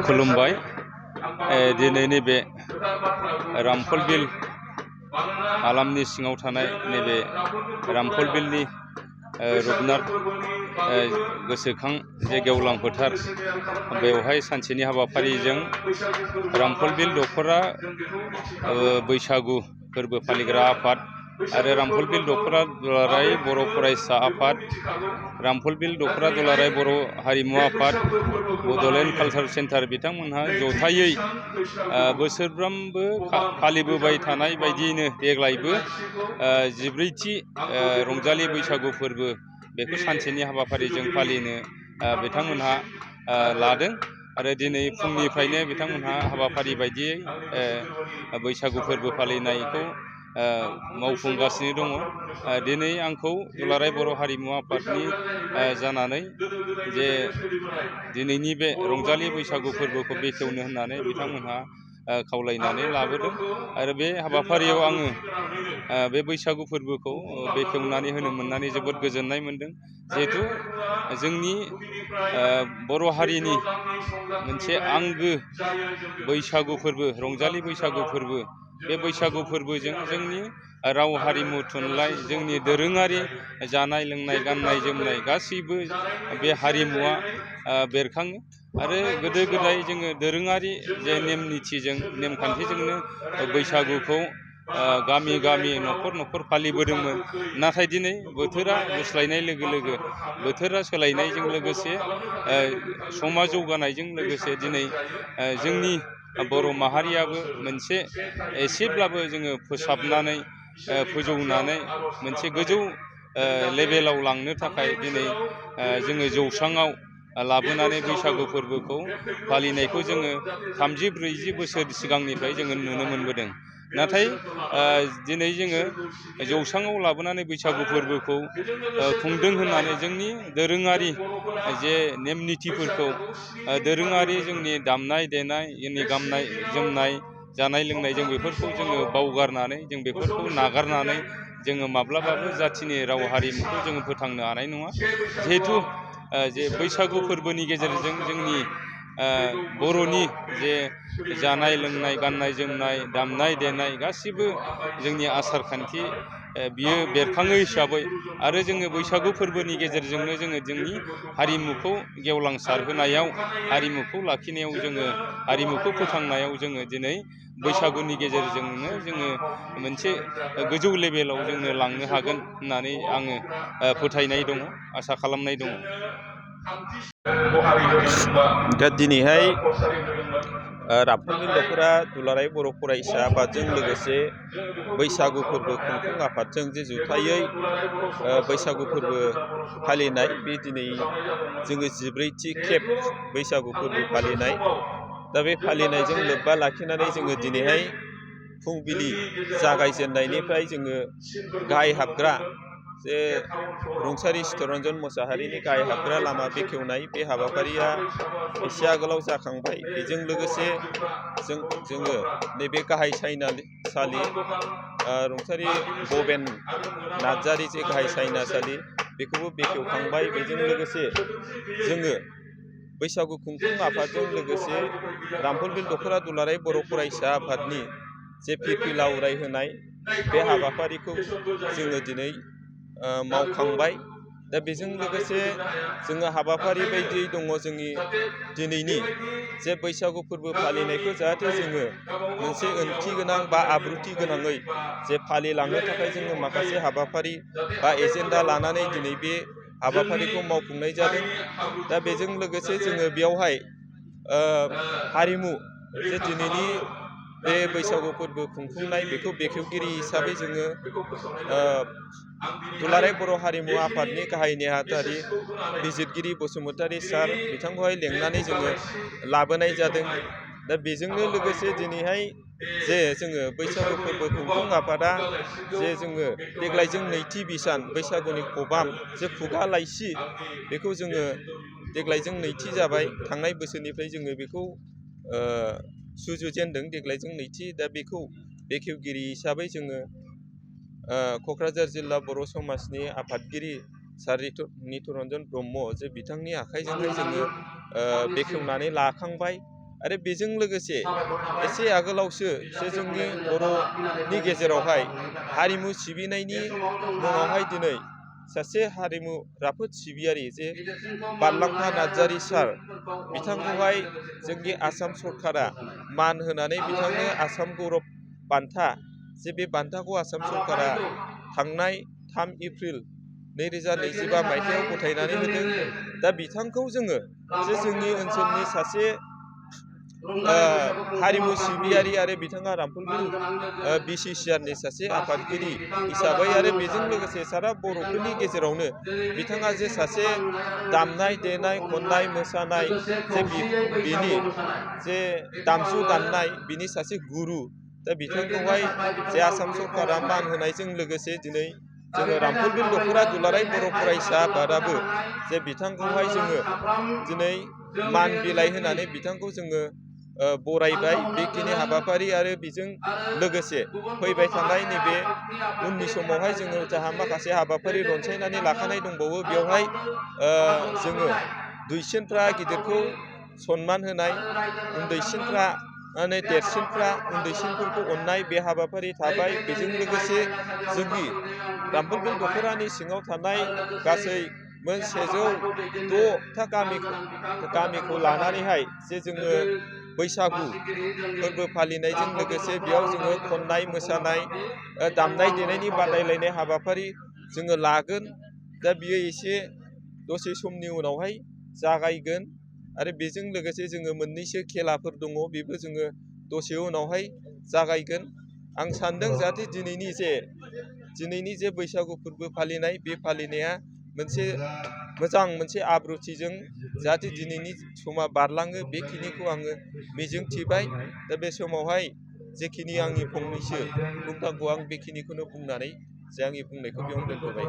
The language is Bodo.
खुलुमबाय। दिनै नैबे रामफल बिल हालामनि सिङाव थानाय नैबे रामफल बिलनि रुपनाथ गोसोखां जे गेवलां फोथार, बेवहाय सानसेनि हाबाफारिजों रामफल बिल दख'रा बैसागु फोरबो फालिग्रा आफाद आरो रामफल बिल दख'रा दुलाराय बर' फरायसा आफाद, रामफल बिल दख'रा दुलाराय बर' हारिमु आफाद, बड'लेण्ड कालचार सेन्टार बिथांमोनहा जथायै बोसोरफ्रोमबो फालिबोबाय थानाय बायदियैनो देग्लायबो 14थि रंजालि बैसागु फोरबो बेखौ सानसेनि हाबाफारिजों फालिनो बिथांमोनहा लादों आरो दिनै फुंनिफ्रायनो बिथांमोनहा हाबाफारि बायदियै बैसागु फोरबो फालिनायखौ मावफुंगासिनो दङ। दिनै आंखौ दुलाराय बर' हारिमु आफादनि जानानै जे दिनैनि बे रंजालि बैसागु फोरबोखौ बेखेवनो होननानै बिथांमोनहा खावलायनानै लाबोदों आरो बे हाबाफारियाव आङो बे बैसागु फोरबोखौ बेखेवनानै होनो मोननानै जोबोद गोजोननाय मोनदों। जिहेथु जोंनि बर' हारिनि मोनसे आंगो बैसागु फोरबो, रंजालि बैसागु फोरबो, बे बैसागु फोरबोजों जोंनि राव हारिमु थुनलाइ, जोंनि दोरोङारि जानाय लोंनाय गाननाय जोमनाय गासैबो बे हारिमुवा बेरखाङो आरो गोदो गोदाय जोङो दोरोङारि जे नेम निथिजों नेमखान्थिजोंनो बैसागुखौ गामि गामि न'खर न'खर फालिबोदोंमोन। नाथाय दिनै बोथोरा गुस्लायनाय लोगो लोगो, बोथोरा सोलायनायजों लोगोसे, समा जौगानायजों लोगोसे दिनै जोंनि बर' माहारियाबो मोनसे एसेब्लाबो जोङो फोसाबनानै फोजौनानै मोनसे गोजौ लेभेलाव लांनो थाखाय दिनै जोङो जौस्राङाव लाबोनानै बैसागु फोरबोखौ फालिनायखौ जोङो 30-40 बोसोर सिगांनिफ्राय जोङो नुनो मोनबोदों। नाथाय दिनै जोङो जौस्राङाव लाबोनानै बैसागु फोरबोखौ खुंदों होननानै जोंनि दोरोङारि जे नेम निथिफोरखौ, दोरोङारि जोंनि दामनाय देनाय, जोंनि गाननाय जोमनाय, जानाय लोंनाय, जों बेफोरखौ जोङो बावगारनानै, जों बेफोरखौ नागारनानै जोङो माब्लाबाबो जाथिनि राव हारिमुखौ जोङो फोथांनो हानाय नङा। जिहेथु जे बैसागु फोरबोनि गेजेरजों जोंनि बर'नि जे जानाय लोंनाय, गाननाय जोमनाय, दामनाय देनाय गासिबो जोंनि आसार खान्थि बियो बेरखाङो हिसाबै आरो जोङो बैसागु फोरबोनि गेजेरजोंनो जोङो जोंनि हारिमुखौ गेवलांसार होनायाव, हारिमुखौ लाखिनायाव, जोङो हारिमुखौ फोथांनायाव जोङो दिनै बैसागुनि गेजेरजोंनो जोङो मोनसे गोजौ लेभेलाव जोंनो लांनो हागोन होननानै आङो फोथायनाय दङ, आसा खालामनाय दङ। दा दिनैहाय रामफल बिल दख'रा दुलाराय बर' फरायसा आफादजों लोगोसे बैसागु फोरबो खुंफुं आफादजों जे जथायै बैसागु फोरबो फालिनाय, बे दिनै जोङो 14थि खेब बैसागु फोरबो फालिनाय। दा बे फालिनायजों लोब्बा लाखिनानै जोङो दिनैहाय फुंबिलि जागायजेननायनिफ्राय जोङो गाहाय हाबग्रा जे रुंसारि चित्तरन्जन मोसाहारिनि गाहाय हाबग्रा लामा बेखेवनाय, बे हाबाफारिया एसे आगोलाव जाखांबाय। बेजों लोगोसे जोङो नैबे गाहाय सायनासालि रुंसारि भबेन नार्जारि जे गाहाय सायनासालि, बेखौबो बेखेवखांबाय। बेजों लोगोसे जोङो बैसागु खुंफुं आफादजों लोगोसे रामफल बिल दख'रा दुलाराय बर' फरायसा आफादनि जे फिरफिला उरायहोनाय, बे हाबाफारिखौ जोङो दिनै मावखांबाय। दा बेजों लोगोसे जोङो हाबाफारि बायदियै दङ जोंनि दिनैनि जे बैसागु फोरबो फालिनायखौ जाहाथे जोङो मोनसे ओंथि गोनां बा आब्रुथि गोनाङै जे फालिलांनो थाखाय जोङो माखासे हाबाफारि बा एजेन्डा लानानै दिनै बे हाबाफारिखौ मावफुंनाय जादों। दा बेजों लोगोसे जोङो बेयावहाय हारिमु जे दिनैनि बे बैसागु फोरबो खुंफुंनाय, बेखौ बेखेवगिरि हिसाबै जोङो दुलाराय बर' हारिमु आफादनि गाहाय नेहाथारि बिजिरगिरि बसुमतारी सार बिथांखौहाय लेंनानै जोङो लाबोनाय जादों। दा बेजोंनो लोगोसे दिनैहाय जे जोङो बैसागु फोरबो खुंफुं आफादा जे जोङो देग्लाय जों नैथि बिसान बैसागुनि खबाम जे खुगा लाइसि, बेखौ जोङो देग्लाय जों नैथि जाबाय। थांनाय बोसोरनिफ्राय जोङो बेखौ सुजुजेनदों, देग्लाय जों नैथि। दा बेखौ बेखेवगिरि हिसाबै जोङो क'क्राझार जिल्ला बर' समाजनि आफादगिरि सार नितरन्जन ब्रह्म जे बिथांनि आखाइजोंहाय जोङो बेखेवनानै लाखांबाय आरो बेजों लोगोसे एसे आगोलावसो जे जोंनि बर'नि गेजेरावहाय हारिमु सिबिनायनि मुङावहाय दिनै सासे हारिमु राफोद सिबियारि जे बारलांफा नार्जारी सार बिथांखौहाय जोंनि आसाम सरकारा मान होनानै बिथांनो आसाम गौरब बान्था जे बे बान्थाखौ आसाम सरकारा थांनाय 3 एप्रिल 2025 मायथाइयाव गथायनानै होदों। दा बिथांखौ जोङो जे जोंनि ओनसोलनि सासे हारिमु सिबियारि आरो बिथाङा रामफलबिल BCCRनि सासे आफादगिरि हिसाबै आरो बेजों लोगोसे सारा बर'फोरनि गेजेरावनो बिथाङा जे सासे दामनाय देनाय खननाय मोसानाय जे बिनि जे दामजु दामनाय बिनि सासे गुरु। दा बिथांखौहाय जे आसाम सरकारा मान होनायजों लोगोसे दिनै जोङो रामफलबिल दख'रा दुलाराय बर' फरायसा आफादाबो जे बिथांखौहाय जोङो दिनै मान बिलाइ होनानै बिथांखौ जोङो बरायबाय। बेखिनि हाबाफारि आरो बेजों लोगोसे फैबाय थानाय नैबे उननि समावहाय जोङो जाहा माखासे हाबाफारि रनसायनानै लाखानाय दंबावो। बेवहाय जोङो दुइसिनफ्रा गिदिरखौ सनमान होनाय, उन्दैसिनफ्रा देरसिनफ्रा उन्दैसिनफोरखौ अननाय बे हाबाफारि थाबाय। बेजों लोगोसे जोंनि रामफलबिल दख'रानि सिङाव थानाय गासै 106था गामिखौ लानानैहाय जे जोङो बैसागु फोरबो फालिनायजों लोगोसे बेयाव जोङो खननाय मोसानाय दामनाय देनायनि बादायलायनाय हाबाफारि जोङो लागोन। दा बियो एसे दसे समनि उनावहाय जागायगोन आरो बेजों लोगोसे जोङो मोननैसो खेलाफोर दङ, बेबो जोङो दसे उनावहाय जागायगोन। आं सान्दों जाहाथे दिनैनि जे बैसागु फोरबो फालिनाय बे फालिनाया मोनसे आब्रुथिजों जाहाथे दिनैनि समा बारलाङो बेखिनिखौ आङो मिजिंथिबाय। दा बे समावहाय जेखिनि आंनि फंनैसो बुंनांगौ आं बेखिनिखौनो बुंनानै जे आंनि बुंनायखौ बेयावनो दोनथ'बाय।